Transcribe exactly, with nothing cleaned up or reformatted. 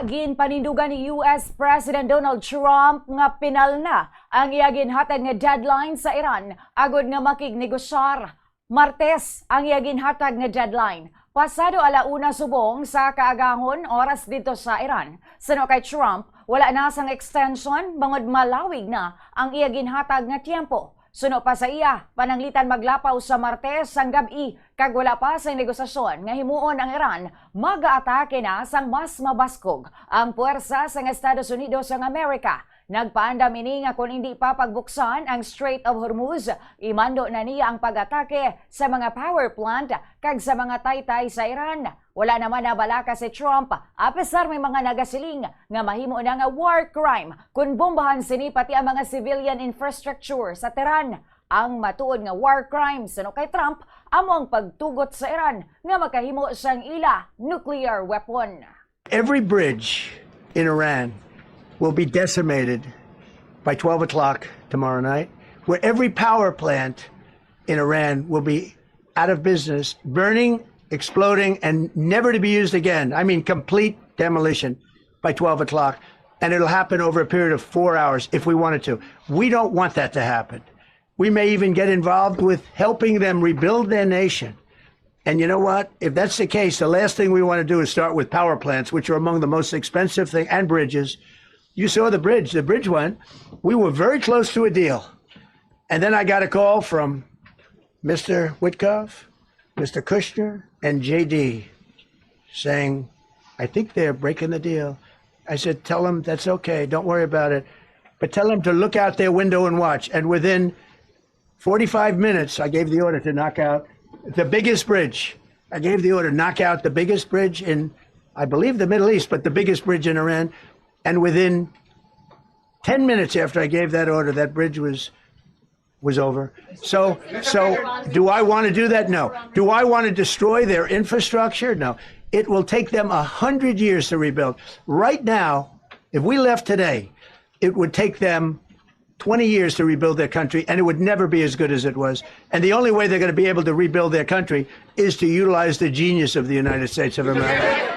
Ginpanindugan ni U S President Donald Trump nga pinal na ang iya ginhatag nga deadline sa Iran agud nga makignegosyar. Martes ang iya ginhatag nga deadline. Pasado ala una subong sa kaagahon oras didto sa Iran. Suno kay Trump, wala na sang extension bangod malawig na ang iya ginhatag nga tiyempo. Suno pa sa iya, pananglitan maglapaw sa Martes sang gab-i kag wala pa sang negosasyon nga himuon ang Iran, mag-aatake na sang mas mabaskog ang puwersa sang Estados Unidos sang Amerika. Nagpaandam ini nga kon indi pa pagbuksan ang Strait of Hormuz, imando na niya ang pag-atake sa mga power plant kag sa mga taytay sa Iran. Wala naman nabalaka si Trump, apesar may mga nagasiling nga mahimo na nga war crime kon bombahan sini pati ang mga civilian infrastructure sa Tehran. Ang matuod nga war crime suno kay Trump amo ang pagtugot sa Iran nga makahimo sang ila nuclear weapon. Every bridge in Iran will be decimated by twelve o'clock tomorrow night, where every power plant in Iran will be out of business, burning, exploding, and never to be used again. I mean, complete demolition by twelve o'clock. And it'll happen over a period of four hours if we wanted to. We don't want that to happen. We may even get involved with helping them rebuild their nation. And you know what? If that's the case, the last thing we want to do is start with power plants, which are among the most expensive thing, and bridges. You saw the bridge, the bridge went. We were very close to a deal. And then I got a call from Mister Witkoff, Mister Kushner, and J D saying, I think they're breaking the deal. I said, tell them that's okay. Don't worry about it. But tell them to look out their window and watch. And within forty-five minutes, I gave the order to knock out the biggest bridge. I gave the order, knock out the biggest bridge in, I believe, the Middle East, but the biggest bridge in Iran. And within ten minutes after I gave that order, that bridge was was over. So, so do I want to do that? No. Do I want to destroy their infrastructure? No. It will take them a hundred years to rebuild. Right now, if we left today, it would take them twenty years to rebuild their country, and it would never be as good as it was. And the only way they're going to be able to rebuild their country is to utilize the genius of the United States of America.